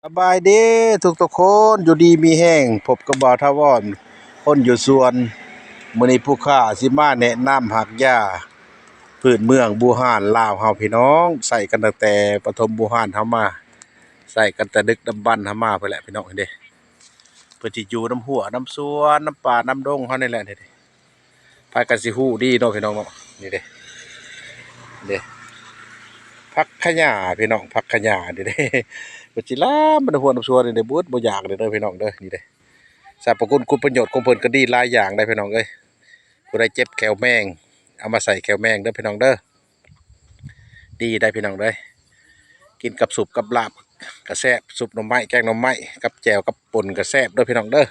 ສະບາຍດີທຸກໆຄົນ ຢູ່ດີມີແຮງ ພົບກັບບ່າວຖາວອນ ຄົນຢູ່ສວນ. ມື້ນີ້ຜູ້ຂ້າຊິມາແນະນຳຮາກຢາພື້ນເມືອງບູຮານລາວເຮົາພີ່ນ້ອງ, ໃຊ້ກັນຕັ້ງແຕ່ປະຖົມບູຮານເຮົາມາ, ໃຊ້ກັນແຕ່ດຶກດຳບັນເຮົາມາພຸ້ນແຫຼະພີ່ນ້ອງເອີຍ. ເພິ່ນຊິຢູ່ນຳຮົ້ວນຳສວນ ນຳປ່ານຳດົງເຮົານີ້ແຫຼະ. ນີ້ເດ້ ໃຜກໍຊິຮູ້ດີເນາະພີ່ນ້ອງເນາະ. ນີ້ເດ້ ເດ້ ຜັກຂະຫຍ້າພີ່ນ້ອງ, ຜັກຂະຫຍ້ານີ້ເດ້ ເພິ່ນຊິລາມມານຳຮົ້ວນຳສວນນີ້ເດ້, ບໍ່ອຶດບໍ່ຢາກເດ້ ເດີພີ່ນ້ອງເດີ. ນີ້ເດ້ ສັບພະຄຸນຄຸນປະໂຫຍດຂອງເພິ່ນກໍດີຫຼາຍຢ່າງໄດ໋ພີ່ນ້ອງເອີຍ. ຜູ້ໃດເຈັບແຂ້ວແມງ ເອົາມາໃສ່ແຂ້ວແມງເດີພີ່ນ້ອງເດີ. ດີໄດ໋ພີ່ນ້ອງເດີ, ກິນກັບສຸບກັບລາບກໍແຊບ, ຊຸບໜໍ່ໄມ້ ແກງໜໍ່ໄມ້ ກັບແຈ່ວກັບປົ່ນກໍແຊບເດີພີ່ນ້ອງເດີ,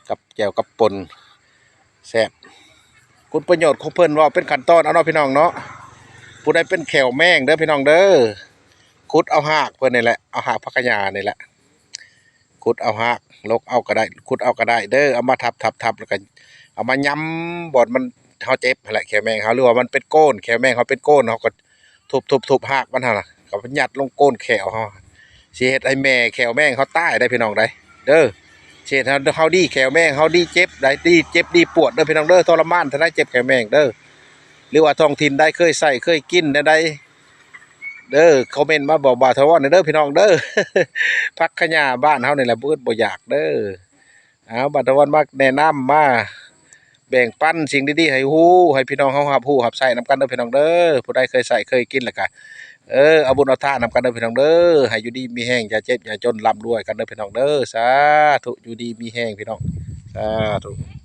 ກັບແຈ່ວກັບປົ່ນແຊບ. ຄຸນປະໂຫຍດຂອງເພິ່ນເວົ້າເປັນຂັ້ນຕອນເອົາເນາະພີ່ນ້ອງເນາະ. ຜູ້ໃດເປັນແຂ້ວແມງເດີພີ່ນ້ອງເດີ, ຂຸດເອົາຮາກເພິ່ນນີ້ແຫຼະ, ເອົາຮາກຜັກຂະຫຍ້ານີ້ແຫຼະ. ຂຸດເອົາຮາກ ຫຼົກເອົາກໍໄດ້, ຂຸດເອົາກໍໄດ້ເດີ. ເອົາມາທັບໆໆ ແລ້ວກໍເອົາມາຫຍ້ຳບ່ອນມັນ ເຮົາເຈັບຫັ້ນແຫຼະ ແຂ້ວແມງເຮົາ, ຫຼືວ່າມັນເປັນໂກນ ແຂ້ວແມງເຮົາເປັນໂກນ, ເຮົາກໍທຸບໆໆຮາກມັນຫັ້ນນະ ກໍຍັດລົງໂກນແຂ້ວເຮົາ. ຊິເຮັດໃຫ້ແມ່ແຂ້ວແມງເຮົາຕາຍໄດ໋ພີ່ນ້ອງໄດ໋ ເດີ. ຊິເຮັດໃຫ້ເຮົາດີ ແຂ້ວແມງເຮົາດີເຈັບໄດ໋, ດີເຈັບດີປວດເດີພີ່ນ້ອງເດີ, ທໍລະມານເທົ່າໃດເຈັບແຂ້ວແມງເດີ. ຫຼືວ່າທ້ອງຖິ່ນໃດເຄີຍໃຊ້ເຄີຍກິນແນວໃດ ເດີ ຄອມເມັນມາບອກບ່າວຖາວອນແດ່ເດີພີ່ນ້ອງເດີ. ຜັກຂະຫຍ້າບ້ານເຮົານີ້ແຫຼະ ບໍ່ອຶດບໍ່ຢາກເດີ. ເອົາ ບ່າວຖາວອນມາແນະນຳ ມາແບ່ງປັນສິ່ງດີໆໃຫ້ຮູ້ ໃຫ້ພີ່ນ້ອງເຮົາຮັບຮູ້ຮັບໃຊ້ນຳກັນເດີພີ່ນ້ອງເດີ. ຜູ້ໃດເຄີຍໃຊ້ເຄີຍກິນແລ້ວກະ ເອີ ເອົາບຸນເອົາທານນຳກັນເດີພີ່ນ້ອງເດີ. ໃຫ້ຢູ່ດີມີແຮງ ຢ່າເຈັບຢ່າຈົນ ລ່ຳລວຍກັນເດີພີ່ນ້ອງເດີ. ສາທຸ ຢູ່ດີມີແຮງພີ່ນ້ອງ ສາທຸ.